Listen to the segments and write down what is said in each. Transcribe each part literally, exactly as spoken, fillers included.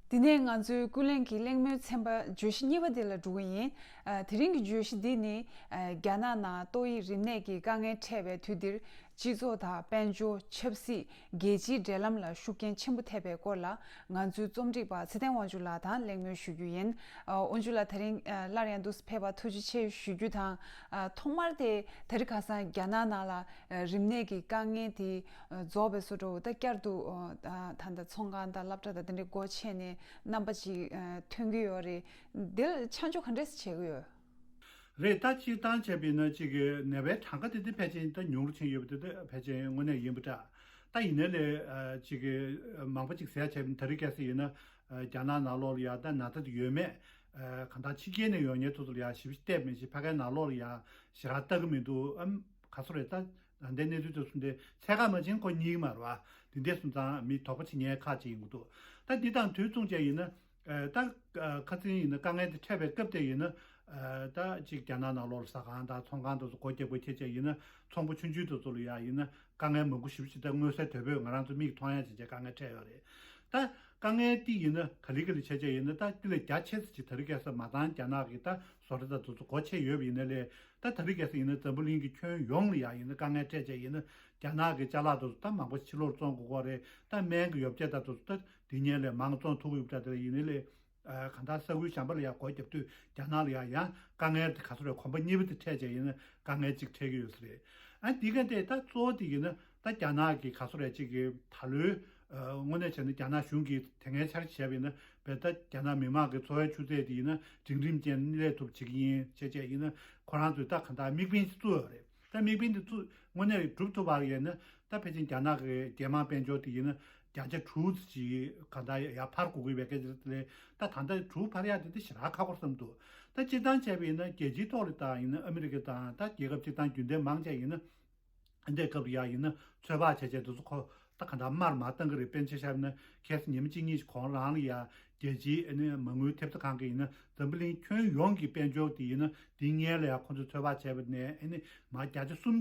དེ་ནས་ང་ཚོའི་ཀུན་གླེང་གི་གླེང་མོལ་ཚན་པ་བརྗོད་གཞི་གཉིས་པ་དེ་ལ་འགྲོ་གི་ཡིན། ཨ། དེ་རིང་གི་བརྗོད་གཞི་འདི་ནི། ཨ། རྒྱ་ནག་ནང་ཏོག་དབྱིབས་རིམས་ནད་ཀྱི་དཀའ་ངལ་འཕྲད་པའི་དུས་འདིར། སྤྱི་ཚོགས་དང་དཔལ་འབྱོར། ཆབ་སྲིད། རྒྱལ་སྤྱིའི་འབྲེལ་ལམ་ལ་ཤུགས་རྐྱེན་ཆེན་པོ་ཐེབས་པའི་སྐོར་ལ། ང་ཚོའི་རྩོམ་སྒྲིག་པ་ཚེ་བརྟན་དབང་ཕྱུག་ལགས་དང་གླེང་མོལ་ཞུ་རྒྱུ་ཡིན། ཨ། དབང་ཕྱུག་ལགས། དེ་རིང་སླར་ཡང་འདུག་སེ་ཕེབས་པར་ཐུགས་རྗེ་ཆེ་ཞུ་རྒྱུ་དང་། ཨ། ཐོག་མར་དེ་དེ་རིང་ཁ་སང་རྒྱ་ནག་ནང་ལ། ཨ། རིམས་ནད་ཀྱི་དཀའ་ངལ་དེ། ཨ། རྫོགས་པའི་བཟོ་འདྲ་བོ། ད་བསྐྱར་དུ། ཨ། ད་ལྟ་ཚོང་ཁང་དང་སློབ་གྲྭ་དང་དེ་འདྲའི་སྒོ་ཕྱེ་ནས་རྣམ་པ་ཅིག་ཨ། ཐོན་གྱི་ཡོད་རེད། འདིར་ཆ་འཇོག་ག་འདྲས་བྱེད་ཀྱི་ཡོད། རེད། ད་སྤྱིར་བཏང་བྱས་པ་ཡིན་ན། གཅིག་གི་ནད་པའི་གྲངས་ཀ་དེ་དེ་ཕལ་ཆེར་ད་ཉུང་རུ་ཕྱིན་ཡོད་པ་དེ་དེ་ཕལ་ཆེར་དངོས་གནས་ཡིན་པ་འདྲ། ད་ཡིན་ནའི་ལས། ཨ། གཅིག་གི་མང་པོ་ཅིག་ཟེར་བྱས་པ་ཡིན་ན། དེ་རིང་ཁ་སང་ཡིན་ན། ཨ། རྒྱ་ནག་ནང་ལོགས་ལ་ཡ་ད་ན་ཚ་དེ་ཡོད་མེད། ཨ། གང་ལྟར་ཕྱི་རྒྱལ་ནས་ཡོང་མཁན་ཚོ་ཚོ་ལ་ཡ་ཞིབ་ཞིབ་བལྟས་མེད་ཅིག་ཕ་གའི་ནང་ལོགས་ལ་ཡ་ཞེ་དྲག་ལྟ་གི་མི་འདུག་ཨམ། ག་ཚོད་རེད། ད་ད་ལྟའི་གནས་ཚུལ་དེ་ཚོ་འདི་ཚད་བཀག་མ་བྱས་ན་ཁོ་རྙེད་ཀྱི་མ་རེད་པ། དེ་འདྲ་སོང་ཙང་མི་དོགས་པ་བྱེད་མཁན་ཁག་ཅིག་ཡོང་གི་འདུག་ད་འདི་དང་དུས་མཚུངས་བྱས་ཡིན་ན། ཨ། ད་ཁ་སང་ཡིན་ན་དཀའ་ངལ་དེ་འཕྲད་པའི་སྐབས་དེ་ཡིན་ན། ཨ། ད་གཅིག་རྒྱ་ནག་ནང་ལོགས་ལ་ཟ་ཁང་དང་ཚོང་ཁང་དེ་ཚོ་སྒོ་རྒྱག་དགོས་ཁྱེད་ཅག་ཡིན་ན། ཚོང་པ་ཆུང་ཆུང་དེ་ཚོ་ལ་ཡ་ཡིན་ན་དཀའ་ངལ་མང་པོ་ཞེ་པོ་ཅིག་ད་མངོན་གསལ་དོད་པོས་ང་རང་ཚོ་མིག་མཐོང་ཡ་བྱས་བྱས་དཀའ་ངལ་འཕྲད་ཡོད་རེད། ད་དཀའ་ངལ་དེ་ཡིན་ན་ག་ལེ་ག་ལེ་བྱས་བྱས་ཡིན་ན། ད་དེ་ལས་རྒྱ་ཆེ་ས་ཅིག་དེ་རིང་ཁ་སང་མ་ཚང་རྒྱ་ནག་གི་ད་བཟོ་གྲྭ་དང་དེ་ཚོ་སྒོ་ཕྱེ་ཡོད་པ་ཡིན་ན་ལས། ད་དེ་རིང་ཁ་སང་ཡིན་ན་འཛམ་བུ་གླིང་གི་ཁྱོན་ཡོངས་ལ་ཡ་ཡིན་ན་དཀའ་ངལ་འཕྲད་བྱས་ཡིན་ན། རྒྱ་ནག་གི་ཅ་ལག་དེ་ཚོ་ད་མང་པོ་ཕྱི་ལོགས་བཙོང་དགོས་ཀྱི་རེད། ད་སྨན་གྱི་ཡོ་བྱད་དང་དེ་ཚོ་ད་དེ་སྔོན་ལས་མང་བཙོང་ཐུབ་ཀྱི་ཡོད་པ་འདྲ་ལ་ཡིན་ནའི་ལས། ཨ། གང་ལྟར་ས་ཁུལ་གཞན་པ་ལ་ཡང་སྒོ་བརྒྱབ་དུས་རྒྱ་ནག་ལ་ཡང་ཡང་དཀའ་ངལ་དེ་ག་ཚོད་རེད། གོམ་པ་གཉིས་པ་དེ་འཕྲད་བྱས་ཡིན་ན་དཀའ་ངལ་གཅིག་འཕྲད་ཀྱི་ཡོད་ས་རེད། ཨ། འདི་ག་དེ་ད་གཙོ་བོ་དེ་ཡིན་ན་ད་རྒྱ་ནག་གི་ག་ཚོད་རེད། གཅིག་གི་ད་ལོའི། ཨ། དངོས་གནས་བྱས་ན་རྒྱ་ནག་གཞུང་གིས་དེ་སྔའི་འཆར་གཞི་བྱས་པ་ཡིན་ན། བས་ད་རྒྱ་ནག་མི་མང་གི་འཚོ་བའི་ཆུ་ཚད་དེ་ཡིན་ན་འབྲིང་རིམ་ཅན་སླེབས་ཐུབ་བྱེད་ཀྱི་ཡིན་བྱས་བྱས་ཡིན་ན། ཁོ་རང་ཚོས་ད་གང་ལྟར་དམིགས་འབེན་ཞིག་བཙུགས་ཡོད་རེད། ད་དམིགས་འབེན་དེ་བཙུགས་དངོས་གནས་འགྲུབ་ཐུབ་པ་ཡིན་ན། ད་ཕལ་ཆེར་རྒྱ་ནག་གི་རྒྱལ་དམངས་དཔལ་འབྱོར་དེ་ཡིན་ན་བརྒྱ་ཆ་དྲུག་ཙམ་ཅིག་གང་ལྟར་ཡར་འཕར་དགོས་ཀྱི་ཡོད་པའི་སྐད་ཆ་དེ་ལས། ད་ད་ལྟ་དྲུག་འཕར་ཡག་དེ་འདི་ཞེ་དྲག་ཁག་པོ་བསམ་འདུག་ད་སྤྱིར་བཏང་བྱས་པ་ཡིན་ན་རྒྱལ་སྤྱིའི་ཐོག་ལ་ད་ཡིན་ན་ཨ་མི་རི་ཀ་དང་ད་རྒྱལ་ཁབ་སྤྱིར་བཏང་རྒྱུན་ལྡན་མང་ཆེ་ཡིན་ན། འདས་སྐབས་ལ་ཡ་ཡིན་ན་ཚོད་དཔག་བྱས་བྱས་དེ་ཚོ་ཁོ་ད་ག་འདྲ་མར་མར་བཏང་གི་རེད། དཔེར་ན་ཆ་བཞག་ན་ཁ་སང་ཉི་མ་གཅིག་གཉིས་ཤིག་གོང་རང་ལ་ཡ་རྒྱལ་སྤྱིའི་ཨ་ནི་མ་དངུལ་ཐེབས་རྩ་ཁང་གིས་ཡིན་ན་འཛམ་བུ་གླིང་ཁྱོན་ཡོངས་ཀྱི་དཔལ་འབྱོར་དེ་ཡིན་ན་འདི་སྔོན་ལ་ཡ་ཁོ་ཚོས་ཚོད་དཔག་བྱས་པ་ནས་ཨ་ནི་མར་བརྒྱ་ཆ་གསུམ་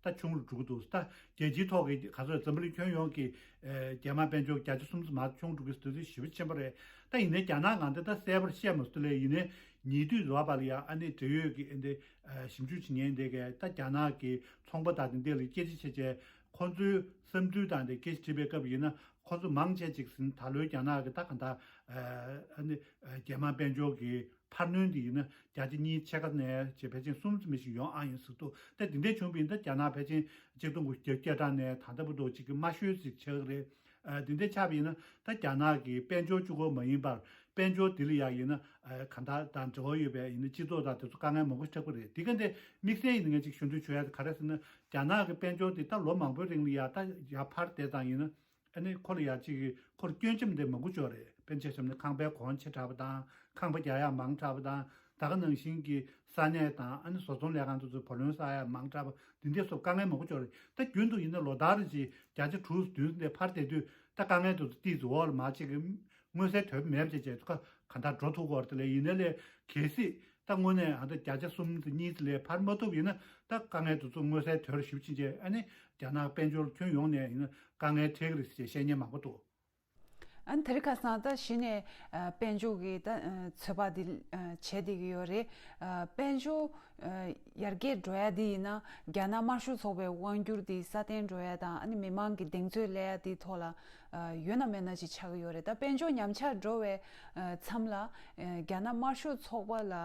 ད་ཆུང་རུ་འགྲོ་གི་འདུག་ད་རྒྱལ་སྤྱིའི་ཐོག་གི་ག་ཚོད་འཛམ་བུ་གླིང་ཁྱོན་ཡོངས་ཀྱི་ཨ་རྒྱལ་དམངས་དཔལ་འབྱོར་བརྒྱ་ཆ་གསུམ་ཙམ་མར་ཆུང་རུ་འགྲོ་གི་འདུག་དེ་ཞེ་པོ་ཆེན་པོ་རེད། ད་ཡིན་ནའི་རྒྱ་ནག་ང་འདི་ད་གསལ་པོར་བཤད་མ་སོང་། དེ་ལས་ཡིན་ནའི་ཉེ་དུས་རོ་བ་ལ་ཡ་ཨ་ནི་འབྲེལ་ཡོད་ཀྱི་ཨ་འདི་ཞིབ་འཇུག་བྱེད་མཁན་འདི་གས་ད་རྒྱ་ནག་གི་ཚོང་པ་དང་དེ་འདྲ་ལ་སྐད་ཆ་བྱས་བྱས་ཁོ་ཚོའི་བསམ་ཚུལ་དང་དེ་སྐད་ཆ་དྲིས་པའི་སྐབས་ཡིན་ན། ཁོ་ཚོ་མང་ཆེ་ཅིག་ཟིན་ད་ལོའི་རྒྱ་ནག་གི་ད་ག་འདྲ་ཨ་ནི་རྒྱལ་དམངས་དཔལ་འབྱོར་གྱི་འཕར་སྣོན་དེ་ཡིན་ན་བརྒྱ་ཆ་གཉིས་ཕྱེད་ཀ་ནས་བྱས་ཕལ་ཆེར་གསུམ་ཙམ་ཞིག་ཡོང་ཨ་ཡོང་ཟེར་འདུག་ད་དེ་འདྲ་བྱུང་བ་ཡིན་ན་ད་རྒྱ་ནག་ཕལ་ཆེར་ཆིག་སྟོང་དགུ་བརྒྱ་བརྒྱ་གྲངས་ནས་ད་ལྟ་བར་དུ་ཅིག་གི་དམའ་ཤོས་ཅིག་ཆགས་ཀྱི་རེད། ཨ་དེ་འདྲ་ཆགས་པ་ཡིན་ན་ད་རྒྱ་ནག་གི་དཔལ་འབྱོར་གཅིག་པོ་མ་ཡིན་པར་དཔལ་འབྱོར་འདི་ལ་ཡང་ཡིན་ན་ཨ་གང་ལྟར་དང་འབྲེལ་བ་ཡོད་པའི་ཡིན་ན་སྤྱི་ཚོགས་དང་དེ་ཚོ་དཀའ་ངལ་མང་པོ་ཞིག་འཕྲད་ཀྱི་རེད། དེ་ག་འདྲ་དམིགས་བསལ་ཡིན་ན་ངས་ཅིག་ཞུ་འདོད་བྱུང་ཡ་དེ་ག་རེ་ཟེར་ན། རྒྱ་ནག་གི་དཔལ་འབྱོར་འདི་ད་ལོ་མང་པོའི་རིང་ལ་ཡ་ད་ཡར་འཕར་བསྡད་ཙང་ཡིན་ན། ཨ་ནི་ཁོ་ལ་ཡ་གཅིག་གི་ཁོར་སྐྱོན་བརྗོད་འདི་མང་པོ་ཅིག་ཡོད་རེད། དཔེར་ན་ཆ་བཞག་ན་ཁང་པའི་གོང་ཆེ་དྲགས་པ་དང་ཁང་པ་རྒྱག་ཡག་མང་དྲགས་པ་དང་། ད་ག་ནང་བཞིན་གྱི་ས་གནས་དང་ཨ་ནི་བཟོ་ཚོང་ལས་ཁང་དེ་ཚོ་བུ་ལོན་བསགས་ཡག་མང་དྲགས་པ་འདི་འདྲ་སོགས་དཀའ་ངལ་མང་པོ་ཅིག་ཡོད་རེད། ད་རྒྱུན་དུ་ཡིན་ན་ལོ་ལྟར་རེ་བཞིན་བརྒྱ་ཆ་དྲུག་བདུན་འདི་འཕར་བསྡད་དུས་ད་དཀའ་ངལ་དེ་ཚོ་ཏོག་ཙམ་འོག་ལ་མར་གཅིག་གི་མངོན་གསལ་དོད་པོ་མེད་པ་བྱས་བྱས་ཁ་གང་ལྟར་འགྲོ་ཐུབ་ཀྱི་ཡོད་རེད། དེ་ལས་ཡིན་ནའི་ལས་གལ་སྲིད་ད་དངོས་གནས་ཨ་ད་བརྒྱ་ཆ་གསུམ་ཙམ་གཉིས་ཙམ་ལས་འཕར་མ་ཐུབ་ཡིན་ན་ད་དཀའ་ངལ་དེ་ཚོ་མངོན་གསལ་དོད་པོ་ཞེ་པོ་ཕྱིན་བྱས་ཨ་ནི་རྒྱ་ནག་དཔལ་འབྱོར་ཁྱོན་ཡོངས་ནས་ཡིན་ན་དཀའ་ངལ་འཕྲད་ཀྱི་རེད་ཟེར་བཤད་མཁན་མང་པོ་འདུག་ཨ་ནི་དེ་རིང་ཁ་སང་ད་གཞི་ནས་ཨ་དཔལ་འབྱོར་གྱི་ད་ཨ་ཚོད་དཔག་འདི་ཨ་བྱས་བསྡད་ཀྱི་ཡོད་རེད། ཨ་དཔལ་འབྱོར་ཨ་ཡར་རྒྱས་འགྲོ་ཡ་འདི་ཡིན་ན་རྒྱ་ནག་དམར་ཤོག་ཚོགས་པའི་དབང་སྒྱུར་འདི་སྲ་བརྟན་འགྲོ་ཡ་དང་ཨ་ནི་མི་མང་གི་གདེང་ཚོད་སླེབས་ཡ་འདི་ཐོག་ལ་ཨ་ཡོད་ན་མེད་ན་ཅིག་ཆགས་ཀྱི་ཡོད་རེད། ད་དཔལ་འབྱོར་ཉམས་ཆག་འགྲོ་བའི་ཨ་མཚམས་ལ་ཨ་རྒྱ་ནག་དམར་ཤོག་ཚོགས་པ་ལ་ཨ་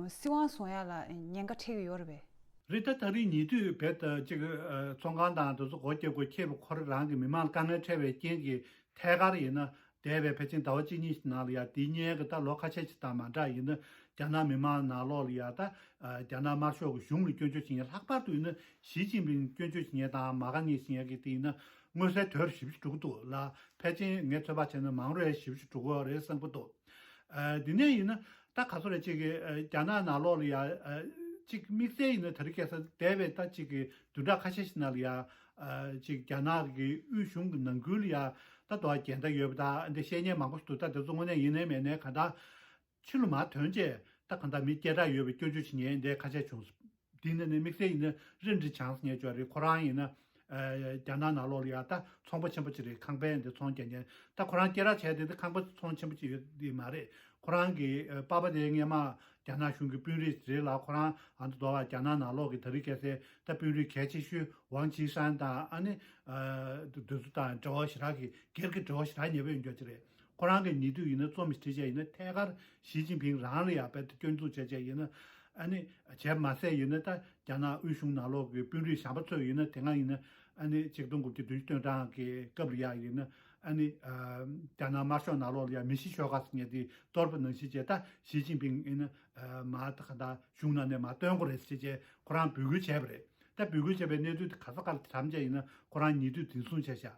སྲིད་དབང་བཟུང་ཡ་ལ་ཉེན་ཁ་འཕྲད་ཀྱི་ཡོད་རེད་པས། རེད། ད་ད་རེས་ཉེ་དུས་བོད་ད་ཅིག་ཨ་ཚོང་ཁང་དང་དེ་ཚོ་སྒོ་བརྒྱབ་དགོས་ཁེལ་བ་ཁོ་རང་རང་གི་མི་མང་ལ་དཀའ་ངལ་འཕྲད་པའི་རྐྱེན་གྱིས་ཐད་ཀར་ཡིན་ན་འདས་པའི་ཕལ་ཆེར་ཟླ་བ་གཅིག་གཉིས་ཤིག་ནང་ལ་ཡ་དེའི་སྔོན་གྱི་ད་ལོ་ཁ་ཤས་ཤིག་དང་མ་འདྲ་ཡིན་ན་རྒྱ་ནག་མི་མང་ནང་ལོགས་ལ་ཡ་ད་ཨ་རྒྱ་ནག་དམར་ཤོག་གི་གཞུང་ལ་སྐྱོན་བརྗོད་བྱེད་མཁན་ལྷག་པར་དུ་ཡིན་ན་ཞི་ཅིན་ཕིང་སྐྱོན་བརྗོད་བྱེད་མཁན་དང་མ་དགའ་མཁན་བྱེད་མཁན་གྱི་དེ་ཡིན་ན་མངོན་གསལ་དོད་པོ་ཞེ་པོ་ཅིག་འགྲོ་གི་འདུག་ལ། ཕལ་ཆེར་ངས་ཚོད་དཔག་བྱས་ན་མང་རུ་ཞེ་པོ་ཅིག་འགྲོ་གི་ཡོད་རེད་བསམ་གྱི་འདུག་ཨ་དེ་ནས་ཡིན་ན་ད་ག་ཚོད་རེད། གཅིག་གི་ཨ་རྒྱ་ནག་ནང་ལོགས་ལ་ཡ་ཨ་གཅིག་དམིགས་བསལ་ཡིན་ན་དེ་རིང་ཁ་སང་འདས་པའི་ད་གཅིག་གི་བདུན་ཕྲག་ཁ་ཤས་ཤིག་ནང་ལ་ཡ་ཨ་གཅིག་རྒྱ་ནག་གི་དབུས་གཞུང་གི་ནང་ཁུལ་ལ་ཡ་ད་དུང་འགལ་ཟླ་ཡོད་པ་ད་འདི་བཤད་མཁན་མང་པོ་ཞིག་འདུག་ད་དེ་ཚོ་དངོས་གནས་ཡིན་ནའི་མེད་ནའི་གང་ལྟར་ཕྱི་ལ་མར་ཐོན་བྱས་ད་གང་ལྟར་མི་སྐད་གྲགས་ཡོད་པའི་སྐྱོན་བརྗོད་བྱེད་མཁན་འདི་ཁ་ཤས་བྱུང་། འདི་ནི་ནི་དམིགས་བསལ་ཡིན་ན་རིན་ཀྲི་ཆང་ཟེར་མཁན་ཅིག་ཡོད་རེད། ཁོ་རང་ཡིན་ན་ ཨ་རྒྱ་ནག་ནང་ལོགས་ལ་ཡ་ད་ཚོང་པ་ཆེན་པོ་ཅིག་རེད། ཁང་པའི་འདི་ཚོང་རྒྱག་མཁན། ད་ཁོ་རང་སྐད་གྲགས་ཆེ་དེ་ད་ཁང་པ་ཚོང་ཆེན་པོ་ཅིག་ཡོད་དེ་མ་རེད། ཁོ་རང་གི་ཨ་པ་ཕ་དེ་སྔས་མ་རྒྱ་ནག་གཞུང་གི་དཔོན་རིགས་རེད་ལ། ཁོ་རང་ཨ་མདོ་བ་རྒྱ་ནག་ནང་ལོགས་ཀྱི་ད་རིང་ཁ་སང་ད་དཔོན་རིགས་གལ་ཆེ་ཤོས་ཝང་ཆི་ཧྲན་དང་ཨ་ནི་ཨ་དེ་ཚོ་དང་འབྲེལ་བ་ཞེ་དྲག་གི་སྒེར་གྱི་འབྲེལ་བ་ཞེ་དྲག་ཉེ་པོ་ཡོད་མཁན་ཅིག་རེད། ཁོ་རང་གི་ཉེ་དུས་ཡིན་ན་རྩོམ་ཞིག་བྲིས་བྱས་ཡིན་ན། ཐད་ཀར་ཞི་ཅིན་ཕིང་རང་ལ་ཡང་རྦད་དེ་སྐྱོན་འཛུགས་བྱས་བྱས་ཡིན་ན། ཨ་ནི་བྱས་མ་ཟད་ཡིན་ན་ད་རྒྱ་ནག་དབུས་གཞུང་ནང་ལོགས་ཀྱི་དཔོན་རིགས་གཞན་པ་ཚོས་ཡིན་ན། དེ་སྔ་ཡིན་ན་ཨ་ནི་ཆིག་སྟོང་དགུ་བརྒྱ་བདུན་ཅུ་དོན་གྲངས་ཀྱི་སྐབས་ལ་ཡང་ཡིན་ན། ཨ་ནི་ཨ་རྒྱ་ནག་དམར་ཤོག་ནང་ལོགས་ལ་ཡང་མི་ཤི་ཤོག་ཁ་ཟེར་མཁན་དེ་གཏོར་བ་ནང་བཞིན་བྱས། ད་ཞི་ཅིན་ཕིང་ཡིན་ན་ཨ་མར་ད་ག་ད་གཞུང་ནང་ནས་མར་བཏོན་དགོས་རེད་ཟེར་བྱས་ཁོ་རང་འབོད་སྐུལ་བྱས་པ་རེད། ད་འབོད་སྐུལ་བྱས་པའི་གནས་ཚུལ་དེ་ག་ས་ག་ལ་བཀྲམ་བྱས་ཡིན་ན་ཁོ་རང་ཉེ་དུས་འཛིན་བཟུང་བྱས་ཤག་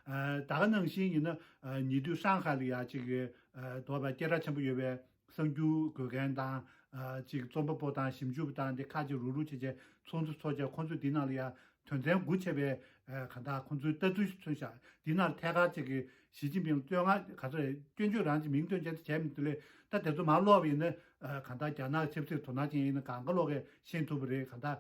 ཨ་ད་ག་ནང་བཞིན་ཡིན་ན་ཨ་ཉེ་དུས་ཧྲང་ཧའེ་ལ་ཡ་ཅིག་ཨ་མདོ་བ་སྐད་གྲགས་ཆེན་པོ་ཡོད་པའི་གསར་འགྱུར་འགོད་མཁན་དང་། ཨ་ཅིག་རྩོམ་པ་པོ་དང་ཞིབ་འཇུག་པ་དང་དེ་ཁ་ཅིག་རུག་རུག་བྱས་བྱས་ཚོགས་འདུ་ཚོགས་བྱས། ཁོང་ཚོས་འདི་ནང་ལ་ཡ་དོན་ཚན་དགུ་བྱས་པའི་ཨ་ག་ད་ཁོང་ཚོའི་ལྟ་ཚུལ་ཞིག་མཚོན་ཤག་འདི་ནང་ཐད་ཀར་ཅིག་གི་ཞི་ཅིན་ཕིང་བསྟོད་བསྔགས་ག་ཚོད་རེད། སྐྱོན་བརྗོད་རང་གི་མིང་བཏོན་བྱས་དེ་བྱས་མི་འདུག་ལས། ད་དེ་ཚོ་མར་ཀློག་པ་ཡིན་ན་ཨ་ག་ད་རྒྱ་ནག་ཆབ་སྲིད་དོ་སྣང་ཅན་ཡིན་ན་གང་ག་ལོག་གིས་ཤེས་ཐུབ་པ་རེད། ག་ད་ཨ་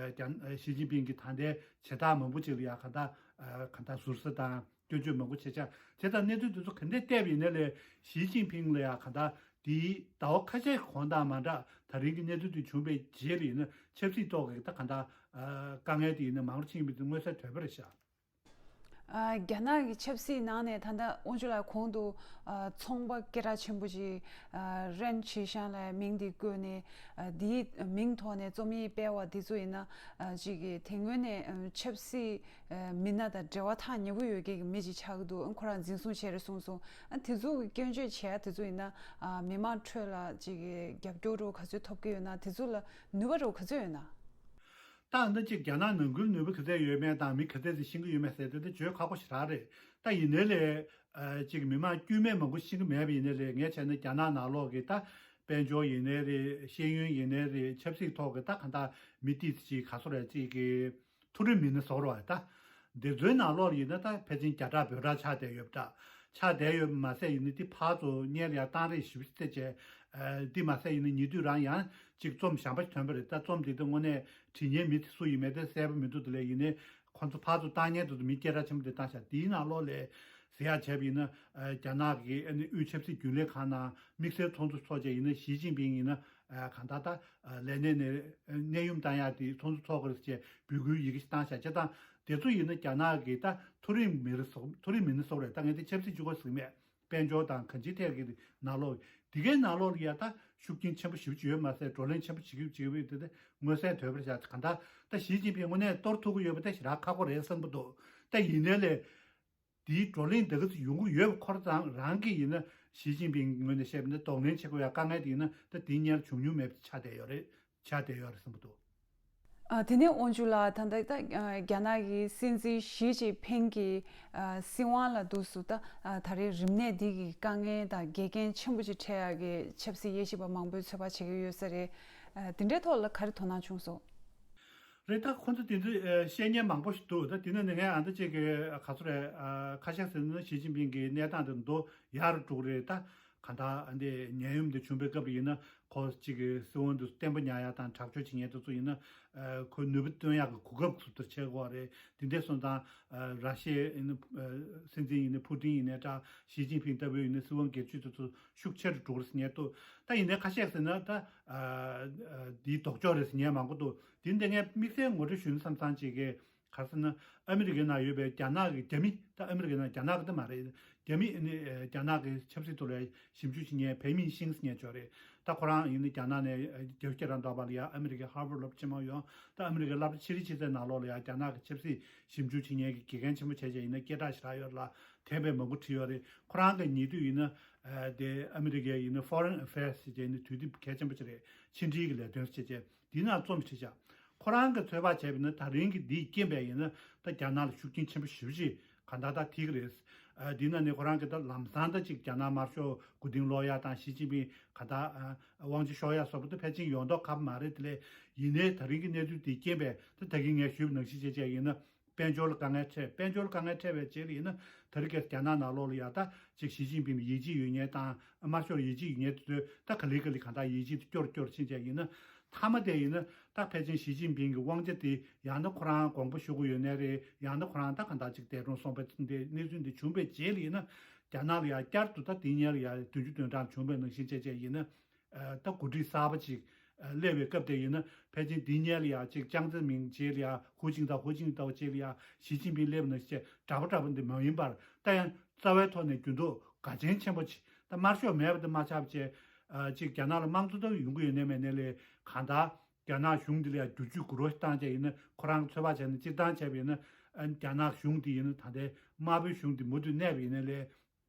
རྒྱ་ཨ་ཞི་ཅིན་ཕིང་གི་ད་ལྟའི་བྱེད་སྟངས་མང་པོ་ཅིག་ལ་ཡ་ག་ད་ཨ་ག་ད་ཟུར་ཟ་དང་སྐྱོན་བརྗོད་མང་པོ་བྱེད་ཤག་དེ་དང་གནས་ཚུལ་དེ་ཚོ་ག་འདྲས་བལྟས་པ་ཡིན་ན་ལས། ཞི་ཅིན་ཕིང་ལ་ཡ་ག་ད་དེའི་ཟླ་བ་ཁ་ཤས་གོང་དང་མ་འདྲ། ད་རིང་གི་གནས་ཚུལ་དེ་བྱུང་བའི་རྗེས་ལ་ཡིན་ན་ཆབ་སྲིད་ཐོག་གི་ད་ག་ད་ཨ་དཀའ་ངལ་དེ་ཡིན་ན་མང་རུ་ཕྱིན་པ་དེ་མངོན་གསལ་དོད་པོ་རེད་ཤག་ཨ་རྒྱ་ནག་གི་ཆབ་སྲིད་ནང་ནས་ད་ལྟ་དབང་ཕྱུག་ལགས་གོང་དུ་ཨ་ཚོང་པ་སྐད་གྲགས་ཆེན་པོ་ཅིག་ཨ་རེན་ཆི་ཤང་ལ་མིང་འདི་བཀོད་ནས། ཨ་འདིའི་མིང་ཐོག་ནས་རྩོམ་ཡིག་སྤེལ་བ་འདི་ཚོ་ཡིན་ན། ཨ་ཅིག་གིས་དེ་སྔོན་ནས་ཨ་ཆབ་སྲིད་ཨ་མི་སྣ་དང་འབྲེལ་བ་ཐག་ཉེ་པོ་ཡོད་མཁན་གྱི་མི་ཅིག་ཆགས་ཀྱི་འདུག་ཁོ་རང་འཛིན་བཟུང་བྱས་རེད་གསུངས་སོང་། ཨ་དེ་ཚོ་གི་སྐྱོན་བརྗོད་བྱས་དེ་ཚོ་ཡིན་ན། ཨ་མི་མང་ཁྲོད་ལ་ཅིག་གིས་རྒྱབ་སྐྱོར་རོ་ག་ཚོད་ཐོབ་ཀྱི་ཡོད་ན། དེ་ཚོ་ལ་ནུས་པ་རོ་ག་ཚོད་ཡོད་ན། ད་ཨ་ནི་ཅིག་རྒྱ་ནག་ནང་ཁུལ་ནུས་པ་ག་ཚད་ཡོད་མེད་དང་མི་ག་ཚད་ཅིག་ཤེས་ཀྱི་ཡོད་མེད་ཟེར་དེ་དེ་བརྗོད་ཁག་པོ་ཞེ་དྲག་རེད། ད་ཡིན་ནའི་ལས་ཨ་ཅིག་མི་མང་དཀྱུས་མས་མང་པོ་ཤེས་ཀྱི་མེད་པ་ཡིན་ནའི་ལས། ངས་བྱས་ན་རྒྱ་ནག་ནང་ལོགས་ཀྱི་ད་དཔལ་འབྱོར་ཡིན་ནའི་རེད། ཤེས་ཡོན་ཡིན་ནའི་རེད། ཆབ་སྲིད་ཐོག་གི་ད་གང་ལྟར་མི་ཏིས་ཅིག་ག་སོ་རེད་ཅིག་གི་མཐོ་རིམ་མི་སྣ་ཟེར་བ་ད། འདི་ཚོའི་ནང་ལོགས་ཡིན་ན་ད་ཕལ་ཆེར་བརྒྱ་ཕྲག་བོད་ཕྲག་ཆགས་བསྡད་ཡོད་པ་འདྲ། ཆགས་བསྡད་ཡོད་པ་མ་ཟད་ཡིན་ན་དེ་ཕར་ཚུར་སྙན་ལ་ཡང་བཏང་རེས་ཞིབ་ཅིག་བྱས། ཨ་དེ་མ་ཟད་ཡིན་ན་ཉེ་དུས་རང་ཡང་ཅིག་རྩོམ་གཞན་པ་ཞིག་ཐོན་པ་རེད། ད་རྩོམ་དེ་དེ་དངོས་གནས་བྲིས་མཁན་མི་དེ་སུ་ཡིན་མིན་དེ་གསལ་པོ་མི་འདུག་དེ་ལས་ཡིན་ནའི་ཁོང་ཚོ་ཕར་ཚུར་བཏང་མཁན་དེ་ཚོ་མི་སྐད་གྲགས་ཆེན་པོ་དེ་བཏང་ཤག་དེའི་ནང་ལོགས་ལས་ཟེར་ཡག་བྱས་པ་ཡིན་ན། ཨ་རྒྱ་ནག་གི་ཨ་ནི་དབུས་ཆབ་སྲིད་རྒྱུན་ལས་ཁང་ནང་དམིགས་བསལ་ཚོགས་འདུ་ཚོགས་བྱས་ཡིན་ན་ཞི་ཅིན་ཕིང་ཡིན་ན། ཨ་གང་ལྟར་ད་ཨ་ལས་གནས་ནས་གནས་དབྱུང་བཏང་ཡག་དེ་ཚོགས་འདུ་ཚོགས་དགོས་རེད་ཅེས་འབོད་སྐུལ་ཡི་གེ་ཞིག་བཏང་བཞག་བྱས་ཙང་། དེ་ཚོ་ཡིན་ན་རྒྱ་ནག་གི་ད་མཐོ་རིམ་མི་རིགས་སོགས། མཐོ་རིམ་མི་སྣ་སོགས་རེད། ད་ངས་དེ་ཆབ་སྲིད་གཅིག་པོ་ཟེར་གྱི་མེད། དཔལ་འབྱོར་དང་གང་ཅིའི་ཐད་ཀྱི་ནང་ལོགས། དེ་གའི་ནང་ལོགས་ལ་ཡ་ད་ཤུགས་རྐྱེན་ཆེན་པོ་ཞེ་པོ་ཅིག་ཡོད་མ་ཟད། བགྲོ་གླེང་ཆེན་པོ་བྱེད་ཀྱི་བྱེད་ཀྱི་ཡོད་དེ་དེ་མངོན་གསལ་དོད་པོ་རེད་ཤག་གང་ལྟར་ད་ཞི་ཅིན་ཕིང་དངོས་གནས་གཏོར་ཐུབ་ཀྱི་ཡོད་པ་དེ་ཞེ་དྲག་ཁག་པོ་རེད་བསམ་གྱི་འདུག་ད་ཡིན་ནའི་ལས། དེའི་བགྲོ་གླེང་འདི་ག་ཚོད་ཡོང་གི་ཡོད་པ་ཁོ་རང་རང་གིས་ཡིན་ན། ཞི་ཅིན་ཕིང་གི་ངོས་ནས་བཤད་པ་ན་གདོང་ལེན་བྱེད་དགོས་ཡ་དཀའ་ངལ་དེ་ཡིན་ན་ད་དེ་སྔོན་བྱུང་མྱོང་མེད་པ་ཆགས་བསྡད་ཡོད་རེད། ཆགས་བསྡད་ཡོད་རེད་བསམ་གྱི་འདུག་ཨ་དེ་ནས་དབང་ཕྱུག་ལགས། ད་ལྟ་ད་ཨ་རྒྱ་ནག་གི་སྲིད་འཛིན་ཞི་ཅིན་ཕིང་གི་ཨ་སྲིད་དབང་ལ་འདུག་སུ་ད་ཨ་ད་རེས་རིམས་ནད་འདི་གི་དཀའ་ངལ་དང་འགལ་རྐྱེན་ཆེན་པོ་ཅིག་འཕྲད་ཡག་གི་ཆབ་སྲིད་དབྱེ་ཞིབ་པ་མང་པོས་ཚོད་དཔག་བྱེད་ཀྱི་ཡོད་ས་རེད། ཨ་དེ་འདྲའི་ཐོག་ལ་ག་རེ་དོ་སྣང་བྱུང་སོང་། རེད། ད་ཁོ་ཚོ་དེ་ཚོས་ཨ་བཤད་མཁན་མང་པོ་ཞིག་འདུག་ད་དེ་ནང་ནས་ངས་ཨ་འདྲ་ཅིག་གི་ག་ཚོད་རེད། ཨ་ཁ་ཤས་ཟེར་ན་ཞི་ཅིན་ཕིང་གི་གནས་སྟངས་དེ་མདོར་ཡར་འགྲོ་གི་རེད། ད་གང་ལྟར་ཨ་འདི་ཉེན་གཡོལ་འདི་བྱུང་པའི་སྐབས་ལ་ཡིན་ན་ཁོ་གཅིག་གི་སྲིད་དབང་དེ་བརྟན་པོ་ཉར་ཡག་དང་དྲག་སྤྱོད་བྱེད་མཁན་དེ་ཚོ་ཡིན་ན། ཨ་ཁོས་ནུས་པ་བཏོན་ཡག་གི་གོ་སྐབས་སུ་དེ་བྱེད་དགོས་རེད། དེ་འདྲ་སོང་ཙང་ཨ་ར་ཤི་ཡའི་ཨ་སྲིད་འཛིན་ཡིན་ན་ཕུ་ཏིན་ཡིན་ནའི་འདྲ། ཞི་ཅིན་ཕིང་ལྟ་བུ་ཡིན་ན་སྲིད་དབང་སྒེར་གཅོད་དེ་ཚོ་ཤུགས་ཆེ་རུ་འགྲོ་གི་རེད་ཟེར་མཁན་འདུག་ད་ཡིན་ནའི་ཁ་ཤས་ཟེར་ན་ད་ཨ་ཨ་འདིའི་ལྡོག་ཕྱོགས་རེད་ཟེར་མཁན་མང་པོ་འདུག་དེ་འདྲ་ངས་དམིགས་བསལ་ངོ་སྤྲོད་ཞུས་ན་བསམ་བསམ་ཅིག་གི་ག་རེ་ཟེར་ན། ཨ་མི་རི་ཀའི་ནང་ཡོད་པའི་རྒྱ་ནག་གི་རྒྱ་མི། ད་ཨ་མི་རི་ཀའི་ནང་རྒྱ་ནག་གི་ད་མ་རེད། རྒྱ་མི་ནི་ཨ་རྒྱ་ནག་གི་ཆབ་སྲིད་ཐོག་ལ་ཞིབ་འཇུག་བྱེད་མཁན་བེ་མིན་ཤིང་ཟེར་མཁན་ཅིག་ཡོད་རེད། ད་ཁོ་རང་ཡིན་ན་རྒྱ་ནག་ནས་ཨ་རྒྱལ་སྤྱི་རང་དོགས་པ་ལ་ཡ་ཨ་མི་རི་ཀའི་ཧར་ཝརཌ་སློབ་ཆེན་མོ་ཡོང་། ད་ཨ་མི་རི་ཀའི་སློབ་གྲྭ་ཆེ་རིགས་ཆེ་ཚད་ནང་ལོགས་ལ་ཡ་རྒྱ་ནག་གི་ཆབ་སྲིད་ཞིབ་འཇུག་བྱེད་མཁན་གྱི་དགེ་རྒན་ཆེན་མོ་བྱས་བྱས་ཡིན་ན་སྐད་གྲགས་ཞེ་དྲག་ཡོད་ལ། དེབ་དཔེ་མང་པོ་བྲིས་ཡོད་རེད། ཁོ་རང་གི་ཉེ་དུས་ཡིན་ན་ཨ་དེ་ཨ་མི་རི་ཀའི་ཡིན་ན་Foreign Affairs ཟེར་བྱས་ཡིན་ན་དུས་དེབ་གལ་ཆེན་པོ་ཅིག་རེད། ཕྱི་འབྲེལ་གྱི་ལས་དོན་ཟེར་བྱས་དེའི་ནང་རྩོམ་བྲིས་བྱས། ཁོ་རང་གི་ཚོད་དཔག་བྱས་པ་ཡིན་ན་ད་རིང་གི་འདིའི་རྐྱེན་པས་ཡིན་ན་ད་རྒྱ་ནག་ལ་ཤུགས་རྐྱེན་ཆེན་པོ་ཞེ་པོ་ཅིག་གང་ལྟར་ད་ཐེབས་ཀྱི་རེད། ཨ་དེའི་ནང་ནས་ཁོ་རང་གིས་ད་ལམ་སང་ད་ཅིག་རྒྱ་ནག་དམར་ཤོག་མགོ་རྟིང་སློག་ཡག་དང་ཞི་ཅིན་ཕིང་གང་ལྟར་ཨ་དབང་ཆ་ཤོར་ཡག་སོགས་པ་ད་ཕལ་ཆེར་ཡོང་མདོག་ཁ་པོ་མ་རེད། དེ་ལས་ཡིན་ནའི་ད་རིང་གི་གནས་ཚུལ་འདིའི་རྐྱེན་པས་ད་ད་གིན་ངས་ཞུས་པ་ནང་བཞིན་བྱས་བྱས་ཡིན་ན། དཔལ་འབྱོར་ལ་དཀའ་ངལ་འཕྲད། དཔལ་འབྱོར་ལ་དཀའ་ངལ་འཕྲད་པའི་རྗེས་ལ་ཡིན་ན་ད་རེས་ཀྱི་རྒྱ་ནག་ནང་ལོགས་ལ་ཡ་ད་ཅིག་ཞི་ཅིན་ཕིང་ལ་ཡིད་ཆེས་ཡོད་མཁན་དང་དམར་ཤོག་ལ་ཡིད་ཆེས་ཡོད་མཁན་དེ་ཚོས་ད་ག་ལེ་ག་ལེ་གང་ལྟར་ཡིད་ཆེས་དེ་སྐྱོར་སྐྱོར་ཕྱིན་བྱས་ཡིན་ན། མཐའ་མ་དེ་ཡིན་ན་ད་ཕལ་ཆེར་ཞི་ཅིན་ཕིང་གི་དབང་ཆ་དེ་ཡང་ན་ཁོ་རང་དགོངས་པ་ཞུ་གི་ཡོད་ནའི་རེད། ཡང་ན་ཁོ་རང་ད་གང་ལྟར་ཅིག་འདས་གྲོངས་སོང་བའི་དེ་གནས་ཚུལ་འདི་བྱུང་བའི་རྗེས་ལ་ཡིན་ན། རྒྱ་ནག་ལ་ཡང་བསྐྱར་དུ་ད་དེ་སྔོན་ལ་ཡང་བདུན་ཅུ་དོན་གྲངས་བྱུང་བའི་ནང་བཞིན་བྱས་བྱས་ཡིན་ན། ཨ། ད་འགོ་ཁྲིད་གསར་པ་ཅིག་ཨ། སླེབས་པའི་སྐབས་དེ་ཡིན་ན། ཕལ་ཆེར་དེ་སྔོན་ལ་ཡང་ཅིག་ཅང་ཙེ་མིང་རྗེས་ལ་ཡང་ཧུའུ་ཅིན་ཐའོ། ཧུའུ་ཅིན་ཐའོ་རྗེས་ལ་ཡང་ཞི་ཅིན་ཕིང་སླེབས་པ་ནང་བཞིན་བྱས་འདྲ་པོ་འདྲ་པོ་འདི་མ་ཡིན་པར། ད་ཡང་རྩ་བའི་ཐོག་ནས་འགྱུར་ལྡོག་དགའ་ཆེན་ཆེན་པོ་ཅིག་ད་དམར་ཤོག་མེད་པ་དེ་མ་ཆགས་པ་བྱས། ཨ། ཅིག་རྒྱ་ནག་ལ་དམངས་གཙོ་ད་ཡོང་གི་ཡོད་ནའི་མེད་ནའི་ལས། གང་ལྟར་རྒྱ་ནག་གཞུང་འདི་ལ་ཡང་བསྒྱུར་བཅོས་དགུ་རོ་བཏང་བྱས་ཡིན་ན། ཁོ་རང་ཚོད་དཔག་བྱས་ན་སྤྱིར་བཏང་བྱས་པ་ཡིན་ན། ཨ། རྒྱ་ནག་གཞུང་འདི་ཡིན་ན་ད་ལྟའི་དམར་པོའི་གཞུང་འདི་མུ་མཐུད་གནས་པ་ཡིན་ནའི་ལས།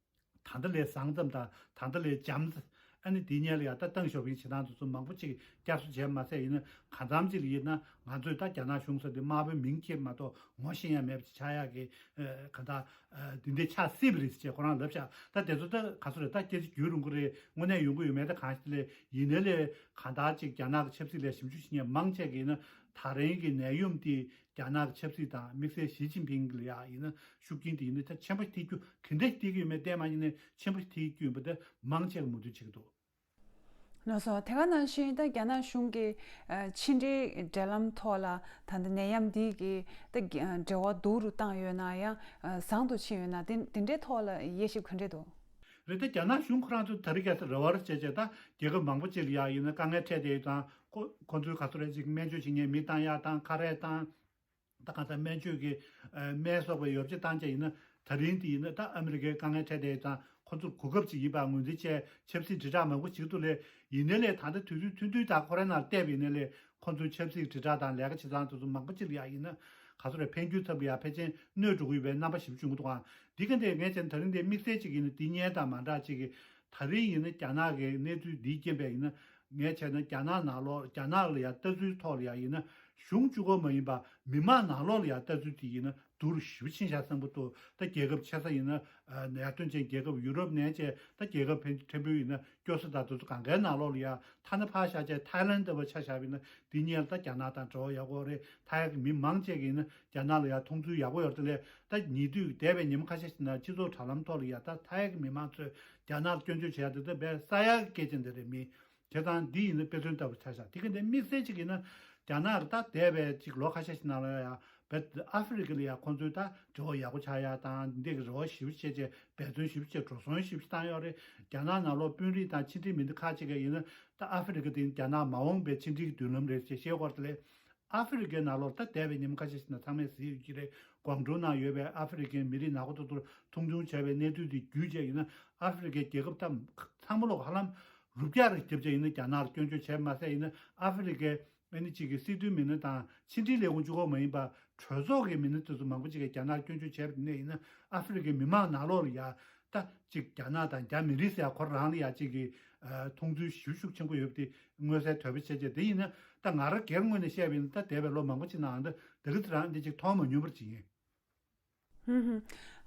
ད་ལྟ་ལས་བཟང་ཙམ་དང་ད་ལྟ་ལས་འཇམ་ཙམ། ཨ་ནི་དེ་སྔོན་ལ་ཡང་ད་ཏེང་ཞའོ་ཕིང་བྱེད་སྟངས་དེ་ཚོ་མང་པོ་ཅིག་བསྐྱར་གསོ་བྱས་མ་ཟད་ཡིན་ན། གང་འཚམ་ཅིག་ལ་ཡིན་ན་ང་ཚོས་ད་རྒྱ་ནག་གཞུང་ཟེར་དེ་དམར་པོའི་མིང་ཁྱེར་མ་གཏོགས་ངོ་ཤེས་ཡ་མེད་པ་ཅིག་ཆགས་ཡག་གི། ཨ། གང་ལྟར། ཨ། འདི་འདྲ་ཆགས་སྲིད་པ་རེད་ཅེས་ཁོ་རང་ལབ་ཤག་ད་དེ་ཚོ་ད་ག་ཚོད་རེད། ད་སྐད་ཆ་རྒྱུན་རིང་པོ་རེད། དངོས་གནས་ཡོང་གི་ཡོད་མེད་ད་གང་ཤེས་ལས། ཡིན་ནའི་ལས་གང་ལྟར་ཅིག་རྒྱ་ནག་གི་ཆབ་སྲིད་ལ་ཞིབ་འཇུག་བྱེད་མཁན་མང་ཆེ་གིས་ཡིན་ན། ད་རིང་གི་ནད་ཡོམ་དེ་རྒྱ་ནག་གི་ཆབ་སྲིད་དང་དམིགས་བསལ་ཞི་ཅིན་ཕིང་ལ་ཡ་ཡིན་ན་ཤུགས་རྐྱེན་དེ་ཡིན་ན་ད་ཆེན་པོ་ཐེབས་རྒྱུ་ག་འདྲ་ཐེབས་ཀྱི་ཡོད་མེད་བལྟས་མ་ཡིན་ནའི་ཆེན་པོ་ཐེབས་རྒྱུ་ཡིན་པ་དེ་མང་ཆེ་གིས་མོས་མཐུན་བྱེད་ཀྱི་འདུག་ལགས་སོ། དེ་ག་ནང་བཞིན་ད་རྒྱ་ནག་གཞུང་གི་ཨ། ཕྱི་འབྲེལ་འབྲེལ་ལམ་ཐོག་ལ་ད་ལྟ་ནད་ཡམས་འདི་གི་ད་འབྲེལ་བ་སྡུག་རུ་བཏང་ཡོད་ན་ཡང་ཨ། བཟང་དུ་ཕྱིན་ཡོད་ན། དེ་དེ་འདྲའི་ཐོག་ལ་དབྱེ་ཞིབ་ག་འདྲ་འདུག་རེད། ད་རྒྱ་ནག་གཞུང་ཁོ་རང་ཚོ་ད་རེས་ཁ་སང་རེ་བ་རེ་བྱས་བྱས། ད་རྒྱལ་ཁབ་མང་པོ་ཅིག་ལ་ཡ་ཡིན་ན་དཀའ་ངལ་འཕྲད་བསྡད་ཡོད་ཙང་། ཁོ་ཁོ་ཚོའི་ག་ཚོད་རེད་ཅིག་སྨན་བཅོས་བྱེད་མཁན་མི་བཏང་ཡག་དང་། ཁ་རས་དང་། ད་གང་ལྟར་སྨན་བཅོས་ཀྱི་ཨ། སྨན་གསོག་པའི་ཡོ་བྱད་བཏང་བྱས་ཡིན་ན། ད་རིང་དེ་ཡིན་ན་ད་ཨ་མི་རི་ཀའི་དཀའ་ངལ་འཕྲད་བསྡད་ཡོད་ཙང་། ཁོ་ཚོར་གོ་སྐབས་ཅིག་ཡིན་པ་ངོས་འཛིན་བྱས་ཆབ་སྲིད་དྲིལ་བསྒྲགས་མང་པོ་བྱེད་ཀྱི་འདུག་ལས། ཡིན་ནའི་ལས་ད་ལྟ་དུས་ཚོད་ཐུང་ཐུང་དང་ཁོ་རང་ནང་བལྟས་པ་ཡིན་ནའི་ལས། ཁོ་ཚོའི་ཆབ་སྲིད་དྲིལ་བསྒྲགས་དང་ལས་ཀ་བྱེད་སྟངས་དེ་ཚོ་མང་པོ་ཅིག་ལ་ཡ་ཡིན་ན། ག་ཚོད་རེད། ཕན་རྒྱུའི་ཐབས་ལ་ཡ་ཕལ་ཆེར་གནོད་འགྲོ་གི་ཡོད་པའི་རྣམ་པ་ཞིག་བྱུང་གི་འདུག་ཨང་། འདི་ག་འདྲས་ངས་བྱས་ན་ད་རིང་འདི་དམིགས་བསལ་ཅིག་ཡིན་ན་འདི་སྔོན་དང་མ་འདྲ་ཅིག་གི། ད་རིང་ཡིན་ན་རྒྱ་ནག་གི་གནས་ཚུལ་འདིའི་རྐྱེན་པས་ཡིན་ན། ངས་བྱས་ན་རྒྱ་ནག་ནང་ལོགས། རྒྱ་ནག་ལ་ཡ་ལྟ་ཚུལ་ཐོག་ལ་ཡ་ཡིན་ན། གཞུང་གཅིག་པོ་མ་ཡིན་པ་མི་མང་ནང་ལོགས་ལ་ཡ་ལྟ་ཚུལ་དེ་ཡིན་ན་སྡུག་རུ་ཞེ་པོ་ཕྱིན་ཤག་བསམ་གྱི་འདུག་ད་རྒྱལ་ཁབ་ཆེ་ས་ཡིན་ན། ཨ། ཡར་ཐོན་ཅན་རྒྱལ་ཁབ་ཡུ་རོབ་ནས་བྱས། ད་རྒྱལ་ཁབ་ཕན་ཕྲན་བུ་ཡིན་ན་སྐྱོ་ས་དང་དེ་ཚོ་གང་གའི་ནང་ལོགས་ལ་ཡ། ཐ་ན་ཕར་བཞག་བྱས་ཐའི་ལན་ལྟ་བུ་ཆ་བཞག་པ་ཡིན་ན། འདི་སྔོན་ལ་ད་རྒྱ་ནག་དང་འབྲེལ་བ་ཡག་པོ་རེད། ཐའི་གི་མི་མང་ཆེ་གིས་ཡིན་ན་རྒྱ་ནག་ལ་ཡ་མཐོང་ཚུལ་ཡག་པོ་ཡོད་རེད་དེ་ལས། ད་ཉེ་དུས་འདས་པའི་ཉིན་མོ་ཁ་ཤས་ཤིག་ནང་སྤྱི་ཚོགས་དྲ་ལམ་ཐོག་ལ་ཡ་ད་ཐའི་གི་མི་མང་ཚོས་རྒྱ་ནག་ལ་སྐྱོན་བརྗོད་བྱེད་ཡ་དེ་ད་དཔེ་ས་ཡག་གི་སྐད་ཆ་འདི་རེད། མི་བྱས་ཙང་འདི་ཡིན་ན་དཔེ་མཚོན་ལྟ་བུ་ཆགས་ཤག་དེ་ག་འདི་དམིགས་བསལ་ཅིག་ཡིན་ན། རྒྱ་ནག་གི་ད་འདས་པའི་ཅིག་ལོ་ཁ་ཤས་ཤིག་ནང་ལ་ཡ་བལ་ཨ་ཧྥེ་རི་ཁ་ལ་ཡ་ཁོང་ཚོའི་ད་འབྲེལ་བ་ཡག་པོ་ཆགས་ཡ་དང་འདི་གི་རེ་བ་ཞེ་པོ་བྱས་བྱས། འབད་བརྩོན་ཞེ་པོ་བྱས། འགྲོ་སོང་ཞེ་པོ་བཏང་ཡོད་རེད། རྒྱ་ནག་ནང་ལོགས་དཔོན་རིགས་དང་ཕྱི་འབྲེལ་མི་སྣ་ཁག་ཅིག་གིས་ཡིན་ན། ད་ཨ་ཧྥེ་རི་ཁ་དེ་རྒྱ་ནག་མ་འོངས་པའི་ཕྱི་འབྲེལ་གྱི་མདུན་ལམ་རེད་ཅེས་བཤད་ཡོད་རེད་དེ་ལས། ཨ་ཧྥེ་རི་ཁའི་ནང་ལོགས་ད་འདས་པའི་ཉིན་མོ་ཁ་ཤས་ཤིག་ནང་ཚང་མས་གཟིགས་ཡོད་ཀྱི་རེད། ཀོང་ཀྲོའུ་ནང་ཡོད་པའི་ཨ་ཧྥེ་རི་ཁའི་མི་རིགས་ནག་པོ་ཏོག་ཏོར་མཐོང་ཆུང་བྱས་པའི་གནས་ཚུལ་དེ་བརྒྱུད་བྱས་ཡིན་ན། ཨ་ཧྥེ་རི་ཁའི་རྒྱལ་ཁབ་ད་ཚང་མ་ལོག་ཧ་ལམ་རུབ་རྒྱག་རེ་བརྒྱབ་བྱས་ཡིན་ན། རྒྱ་ནག་ལ་སྐྱོན་བརྗོད་བྱས་མ་ཟད་ཡིན་ན། ཨ་ཧྥེ་རི་ཁའི་ཨ་ནི་གཅིག་གི་སྲིད་དོན་མི་སྣ་དང་ཕྱི་འབྲེལ་ལས་ཁུངས་གཅིག་པོ་མ་ཡིན་པ་གྲོས་ཚོགས་ཀྱི་མི་སྣ་དེ་ཚོ་མང་པོ་ཅིག་གིས་རྒྱ་ནག་ལ་སྐྱོན་བརྗོད་བྱས་པ་དེ་ནས་ཡིན་ན། ཨ་ཧྥེ་རི་ཁའི་མི་མང་ནང་ལོགས་ལ་ཡ། ད་ཅིག་རྒྱ་ནག་དང་རྒྱ་མི་རིགས་ཟེར་ཡ་ཁོ་རང་ལ་ཡ་གཅིག་གི་ཨ་མཐོང་ཚུལ་ཞེ་པོ་ཤུགས་ཆེན་པོ་ཡོད་པ་དེ་མངོན་གསལ་དོད་པོ་བྱས་བྱས། དེ་ཡིན་ན་ད་ང་རང་སྒེར་ངོས་ནས་བཤད་པ་ཡིན་ན། ད་འདས་པའི་ལོ་མང་པོ་ཅིག་ནང་ད་དེ་ག་ཚོད་རང་འདི་ཅིག་མཐོང་མ་མྱོང་པར་ཅིག་ཡིན། ཧུམ་ཧུམ།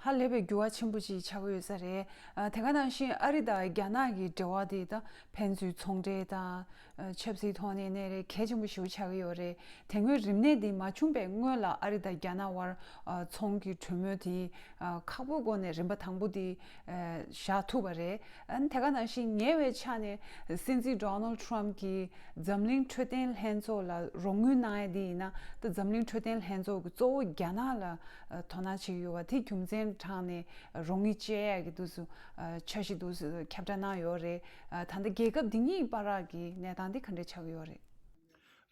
ཧ་ལས་པའི་འགྱུར་བ་ཆེན་པོ་ཅིག་ཆགས་ཀྱི་ཡོད་ས་རེད། ཨ། དེ་ག་ནང་བཞིན་ཨ་རི་དང་རྒྱ་ནག་གི་འབྲེལ་བ་དེ་ད་ཕན་ཚུན་ཚོང་འབྲེལ་དང་། ཨ། ཆབ་སྲིད་ཐོག་ནས་ནས་རེད། གལ་ཆེན་པོ་ཞེ་པོ་ཆགས་ཀྱི་ཡོད་རེད། དེ་སྔོན་རིམས་ནད་འདི་མ་བྱུང་བའི་སྔོན་ལ་ཨ་རི་དང་རྒྱ་ནག་དབར་ཨ་ཚོང་གི་གྲོས་མོལ་དེ་ཨ་ཁག་པོའི་སྒོ་ནས་རིམ་པ་དང་པོ་དེ་ཨ་བཞག་ཐུབ་པ་རེད། ཨ་ནི་དེ་ག་ནང་བཞིན་ཉེ་བའི་ཆ་ནས་སྲིད་འཛིན་ཌོ་ནལ་ཊམ་གྱིས་འཛམ་གླིང་འཕྲོད་བསྟེན་ལྷན་ཚོགས་ལ་རོགས་དངུལ་གནང་ཡ་དེ་ཡིན་ན། ད་འཛམ་གླིང་འཕྲོད་བསྟེན་ལྷན་ཚོགས་ཀྱི་གཙོ་བོ་རྒྱ་ནག་ལ་ཨ་དོ་སྣང་བྱེད་ཀྱི་ཡོད་པ་དེ་རྒྱུ་མཚན་དྲངས་ནས་རོགས་དངུལ་སྤྱད་ཡ་གི་འདུག་སེ་ཨ་འཆར་གཞི་འདུག་སེ་ཁྱབ་བསྒྲགས་གནང་ཡོད་རེད། ཨ་ད་ལྟ་རྒྱལ་ཁབ་འདི་གཉིས་བར་གྱི་གནས་སྟངས་འདི་ག་འདྲས་ཆགས་ཀྱི་ཡོད་རེད།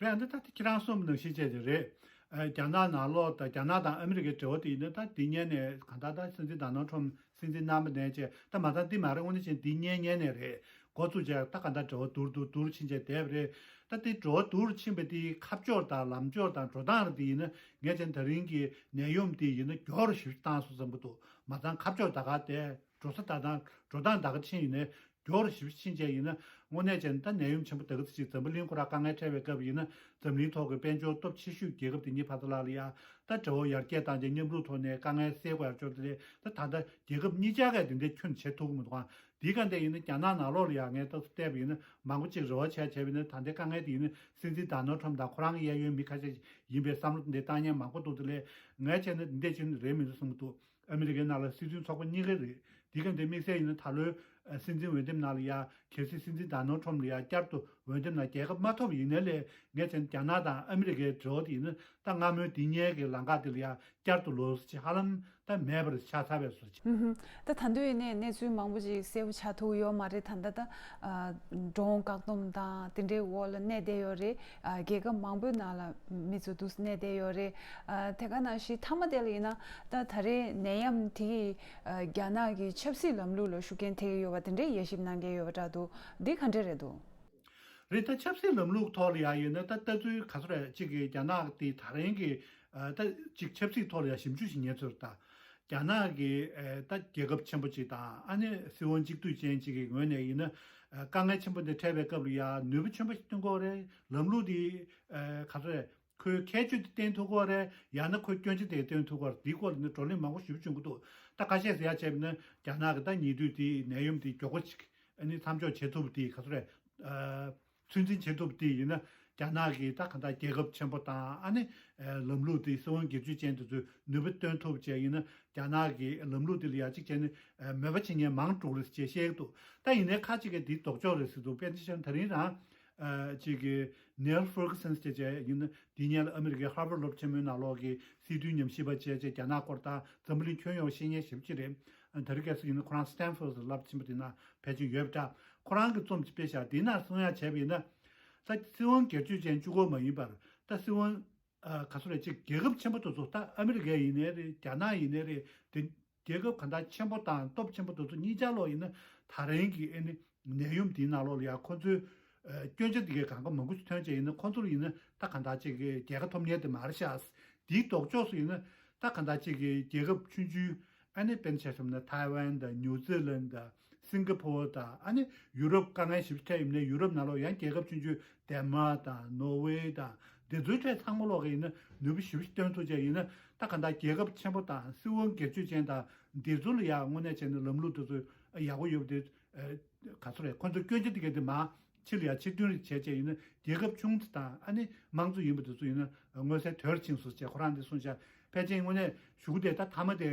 རེད། འདི་ད་ལྟ་ཁྱེད་རང་གསུངས་པ་ནང་བཞིན་བྱས་ཏེ་རེད། ཨ་རྒྱ་ནག་ནང་ལོགས་དང་རྒྱ་ནག་དང་ཨ་མི་རི་ཀའི་འབྲེལ་བ་དེ་ཡིན་ན། ད་འདི་སྔོན་ནས་གང་ལྟར་ད་སྲིད་འཛིན་ཌོ་ནལ་ཊམ་སྲིད་འཛིན་གནང་བ་ནས་བྱས། ད་མ་ཚང་འདི་མ་རེད། དངོས་གནས་བྱས་ན་འདི་སྔོན་སྔོན་ནས་རེད། འགོ་བཙུགས་བྱས་ད་གང་ལྟར་འབྲེལ་བ་སྡུག་རུ་སྡུག་རུ་སྡུག་རུ་ཕྱིན་བྱས་བསྡད་པ་རེད། ད་དེ་འབྲེལ་བ་སྡུག་རུ་ཕྱིན་པ་དེའི་ཁ་ཕྱོགས་དང་ལམ་ཕྱོགས་དང་འགྲོ་སྟངས་རེད། དེ་ཡིན་ན་ངས་བྱས་ན་ད་རིང་གི་ནད་ཡོམ་དེ་ཡིན་ན་མགྱོགས་རུ་ཞེ་པོ་བཏང་སོང་བསམ་གྱི་འདུག་མ་ཚང་ཁ་ཕྱོགས་ད་ག་དེ་འགྲོ་ས་ད་དང་འགྲོ་སྟངས་ད་ག་ཕྱིན་ཡིན་ནའི་མགྱོགས་རུ་ཞེ་པོ་ཕྱིན་བྱས་ཡིན་ན། དངོས་གནས་བྱས་ན་ད་ནད་ཡོམ་ཆེན་པོ་ད་ག་ཚོད་ཅིག་འཛམ་བུ་གླིང་ཁོ་རང་དཀའ་ངལ་འཕྲད་པའི་སྐབས་ཡིན་ན། འཛམ་གླིང་ཐོག་གི་དཔལ་འབྱོར་སྟོབས་ཆེ་ཤོས་རྒྱལ་ཁབ་དེ་གཉིས་བར་དུ་ལ་ལ་ཡ་ད་འབྲེལ་བ་ཡར་རྒྱས་བཏང་བྱས་མཉམ་རུབ་ཐོག་ནས་དཀའ་ངལ་སེལ་དགོས་ཡ་ཅོར་དེ་རེད། ད་ད་ལྟ་རྒྱལ་ཁབ་གཉིས་ཆ་གས་དེ་འདྲའི་ཁྱོན་བྱེད་ཐུབ་ཀྱི་མི་འདུག་ཨང་། དེའི་སྒང་དེ་ཡིན་ན་རྒྱ་ནག་ནང་ལོགས་ལ་ཡ་ངས་ཏོག་ཙམ་བལྟས་པ་ཡིན་ན། མང་པོ་ཅིག་རེ་བ་བྱས་བྱས་པ་ཡིན་ན། ད་ལྟའི་དཀའ་ངལ་དེ་ཡིན་ན་སྲིད་འཛིན་ཌོ་ནལ་ཊམ་དང་ཁོ་རང་གི་གཡས་གཡོན་མི་ཁ་ཤས་ཤིག་ཡིན་པའི་བསམ་བློ་འདི་བཏང་མཁན་མང་པོ་འདུག་དེ་ལས་ངས་བྱས་ན་འདི་འདྲས་ཅིག་རེད་མི་འདུག་བསམ་གྱི་འདུག་ཨ་མི་རི་ཀའི་ནང་ལ་སྲིད་དོན་ཚོགས་པ་གཉིས་ཀ་རེད། དེའི་སྒང་དེ་དམིགས་བསལ་ཡིན་ན་ད་ལོའི་ ཨ་སྲིད་འཛིན་འོས་འདེམས་ནང་ལ་ཡ་གལ་སྲིད་སྲིད་འཛིན་ཌོ་ནལ་ཊམ་ལ་ཡ་བསྐྱར་དུ་འོས་འདེམས་ནང་རྒྱལ་ཁ་མ་ཐོབ་ཡིན་ནའི་ལས་ངས་བྱས་ན་རྒྱ་ནག་དང་ཨ་མི་རི་ཀའི་འབྲེལ་བ་དེ་ཡིན་ན་ད་སྔ་མོའི་འདི་གཉིས་ཀྱི་ལམ་ཁ་དེ་ལ་ཡ་བསྐྱར་དུ་ལོག་ཅིག་ཧ་ལམ་ད་མེད་པར་ཆགས་ཚར་བས་སོ། ཨུ་ཧུམ། ད་ད་དུང་ཡིན་ནའི་གནས་ཚུལ་མང་པོ་ཅིག་གསལ་པོ་ཆགས་ཐུབ་ཡོད་མ་རེད། ད་ལྟ་ད་ཨ་ཌོ་རོན་བཀག་སྡོམ་དང་དེ་འདྲའི་འོག་ལ་གནས་བསྡད་ཡོད་རེད། ཨ་རྒྱལ་ཁབ་མང་པོའི་ནང་ལ་མི་ཚོ་འདུག་གནས་བསྡད་ཡོད་རེད། ཨ་དེ་ག་ནང་བཞིན་མཐའ་མ་དེ་ལ་ཡིན་ན་ད་ད་རེས་ནད་ཡམས་དེ་ཨ་རྒྱ་ནག་གི་ཆབ་སྲིད་ལམ་ལུགས་ལ་ཤུགས་རྐྱེན་ཐེབས་ཀྱི་ཡོད་པ་དེ་འདྲའི་དབྱེ་ཞིབ་གནང་མཁན་ཡོད་པ་འདྲ་འདུག་འདི་ག་འདྲ་རེད་འདུག་རེད། ད་ཆབ་སྲིད་ལམ་ལུགས་ཐོག་ལ་ཡང་ཡིན་ན་ད་ལྟ་ཚུལ་ག་ཚོད་རེད། གཅིག་གིས་རྒྱ་ནག་དེ་ད་རིང་གི་ཨ་ད་གཅིག་ཆབ་སྲིད་ཐོག་ལ་ཡང་ཞིབ་འཇུག་ཞིག་ཉན་ཚོད་ད་རྒྱ་ནག་གི་ཨ་ད་རྒྱལ་ཁབ་ཆེན་པོ་གཅིག་དང་ཨ་ནི་སྲིད་དབང་གཅིག་སྡུད་ཅན་གཅིག་གི་ངོས་ནས་ཡིན་ན་ཨ་དཀའ་ངལ་ཆེན་པོ་འདི་འཕྲད་པའི་སྐབས་ལ་ཡང་ནུས་པ་ཆེན་པོ་ཞིག་བཏོན་དགོས་རེད། ལམ་ལུགས་འདི་ཨ་ག་ཚོད་རེད། ཁོའི་ཁྱད་ཆོས་དེ་བསྟན་ཐུབ་ཀྱི་ཡོད་རེད། ཡང་ན་ཁོའི་སྐྱོན་ཆ་དེ་བསྟན་ཐུབ་ཀྱི་ཡོད་རེད། འདིའི་སྐོར་ལ་ནི་བགྲོ་གླེང་མང་པོ་ཞེ་པོ་བྱུང་གི་འདུག་ད་ཁ་ཤས་ཟེར་ཡ་བྱས་པ་ན་རྒྱ་ནག་གི་ད་ཉེ་དུས་དེའི་ནད་ཡམས་དེ་མགྱོགས་པོ་ཅིག་ཨ་ནི་མཚམས་འཇོག་བྱེད་ཐུབ་པ་དེ་ག་ཚོད་རེད། ཨ་ཚོད་འཛིན་བྱེད་ཐུབ་པ་དེ་ཡིན་ན་རྒྱ་ནག་གི་ད་ག་ད་རྒྱལ་ཁབ་ཆེན་པོ་དང་ཨ་ནི་ཨ་ལམ་ལུགས་དེ་སྲིད་དབང་སྒེར་གཅོད་ཅན་དེ་ཚོས་ནུས་པ་བཏོན་ཐུབ་བྱས་ཡིན་ན་རྒྱ་ནག་གི་ལམ་ལུགས་དེ་ལ་ཡ་གཅིག་བྱས་ནས་ཨ་མོས་པ་བྱེད་མཁན་མང་འགྲོ་གི་རེད་ཅེས་བཤད་ཀྱི་འདུག་ད་ཡིན་ནའི་ཁ་ཅིག་གིས་དེ་ལྡོག་ཕྱོགས་རེད་ཟེར་འདུག་དཔེར་ན་ཆ་བཞག་ན་ད་རིང་རང་། ཨ་ཅིག་གི་Neil Ferguson ཟེར་བྱས་ཡིན་ན་འདི་སྔོན་ལ་ཨ་མི་རི་ཀའི་Harvard་སློབ་ཆེན་མོའི་ནང་ལོགས་ཀྱི་སྲིད་དོན་ཉམས་ཞིབ་པ་བྱས་བྱས་རྒྱ་ནག་སྐོར་དང་འཛམ་བུ་གླིང་ཁྱོན་ཡོངས་ཤེས་མཁན་ཞེ་པོ་ཅིག་རེད། ཨ་དེ་རིང་ཁ་སང་ཡིན་ན་ཁོ་རང་Stanford་སློབ་ཆེན་པོ་དེ་ནང་ཕལ་ཆེར་ཡོད་པ་འདྲ། ཁོ་རང་གི་རྩོམ་ཅིག་སྤེལ་བཞག་དེའི་ནང་གསུང་ཡ་བྱས་པ་ཡིན་ན། ད་སྲིད་དབང་སྒེར་གཅོད་ཅན་གཅིག་པོ་མ་ཡིན་པར་ད་སྲིད་དབང་ཨ་ག་ཚོད་རེད། ཅིག་རྒྱལ་ཁབ་ཆེན་པོ་དེ་ཚོ་ད་ཨ་མི་རི་ཀ་ཡིན་ནའི་རེད། རྒྱ་ནག་ཡིན་ནའི་རེད། དེ་རྒྱལ་ཁབ་གང་དག་ཆེན་པོ་དང་སྟོབས་ཆེན་པོ་དེ་ཚོ་གཉིས་ཆ་ལོག་ཡིན་ན་ད་རིང་གི་ཨ་ནི་ནད་ཡམས་འདིའི་ནང་ལོགས་ལ་ཡང་ཁོ་ཚོའི་ཨ་སྐྱོན་ཆ་འདི་གའི་གང་ག་མང་པོ་ཞིག་ཐོན་བྱས་ཡིན་ན་ཁོ་ཚོ་ལ་ཡིན་ན་ད་གང་དག་ཅིག་གི་རྒྱལ་ཁ་ཐོབ་མཁན་དེ་མ་རེད་ཤག་འདིའི་ལྡོག་ཕྱོགས་སུ་ཡིན་ན་ད་གང་དག་ཅིག་གི་རྒྱལ་ཁབ་ཆུང་ཆུང་ཨ་ནི་དཔེར་ན་ཆ་བཞག་ན་ཐའེ་ཝན་དང་ནིའུ་ཛི་ལན་དང་སིང་ག་ཕོར་དང་ཨ་ནི་ཡུ་རོབ་དཀའ་ངལ་ཞེ་པོ་འཕྲད་ཡོད་ནའི་ཡུ་རོབ་ནང་ལོགས་ཡང་རྒྱལ་ཁབ་ཆུང་ཆུང་ཌེན་མཱརཀ་དང་ནོར་ཝེ་དང་དེ་ཚོའི་གྲས་ཚང་མ་ལོག་གི་ཡིན་ན་ནུས་པ་ཞེ་པོ་ཞིག་བཏོན་ཐུབ་བྱས་ཡིན་ན་ད་གང་ལྟར་རྒྱལ་ཁབ་ཆེན་པོ་དང་སྲིད་དབང་སྒེར་གཅོད་ཅན་དང་དེ་ཚོ་ལ་ཡང་དངོས་གནས་བྱས་ན་ལམ་ལུགས་དེ་ཚོ་ཡག་པོ་ཡོད་པ་དེ་ག་ཚོད་རེད། ཁོ་ཚོ་སྐྱོན་ཆ་དེ་ག་དེ་མ་ཕྱི་ལ་ཡང་ཕྱིར་འདོན་རེ་བྱས་བྱས་ཡིན་ན་རྒྱལ་ཁབ་ཆུང་ཙམ་དང་ཨ་ནི་དམངས་གཙོ་ཡིན་པ་དེ་ཚོ་ཡིན་ན་མངོན་གསལ་དོད་ཕྱིན་སོང་བྱས་ཁོ་རང་འདི་གསུངས་བཞག་ཕལ་ཆེར་དངོས་གནས་གཞུག་གུ་དེ་ད་མཐའ་མ་དེ་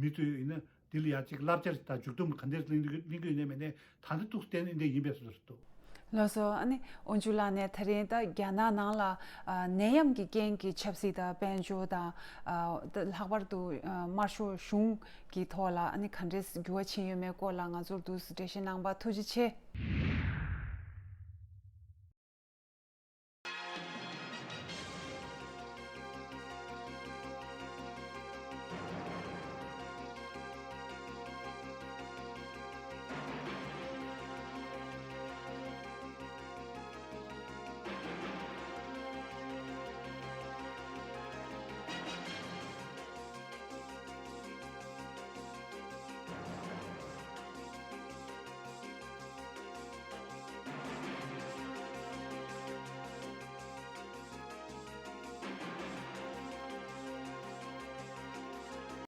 མི་ཚོས་ཡིན་ན། འདི་ལ་ཡང་ཅིག་བསླབ་བྱ་དང་མཇུག་སྡོམ་ག་འདྲས་གླེང་གི་གླེང་གི་ཡོད་ནའི་མེད་ནའི་ད་ལྟ་ཐུགས་བསྟན་འདི་འདྲས་ཡིན་པས་སོ་སོར་འདུག་ལགས་སོ། ཨ་ནི་དབོན་ཕྱུག་ལགས་ནས་ད་རིང་ད་རྒྱ་ནག་ནང་ལ་ཨ་ནད་ཡམས་ཀྱི་རྐྱེན་གྱིས་ཆབ་སྲིད་དང་དཔལ་འབྱོར་དང་ཨ་ད་ལྷག་པར་དུ་ཨ་དམར་ཤོག་གཞུང་གི་ཐོག་ལ་ཨ་ནི་ག་འདྲས་འགྱུར་བ་ཕྱིན་ཡོད་མེད་སྐོར་ལ་ང་ཚོར་འདུག་འགྲེལ་བཤད་གནང་བ་ཐུགས་རྗེ་ཆེ།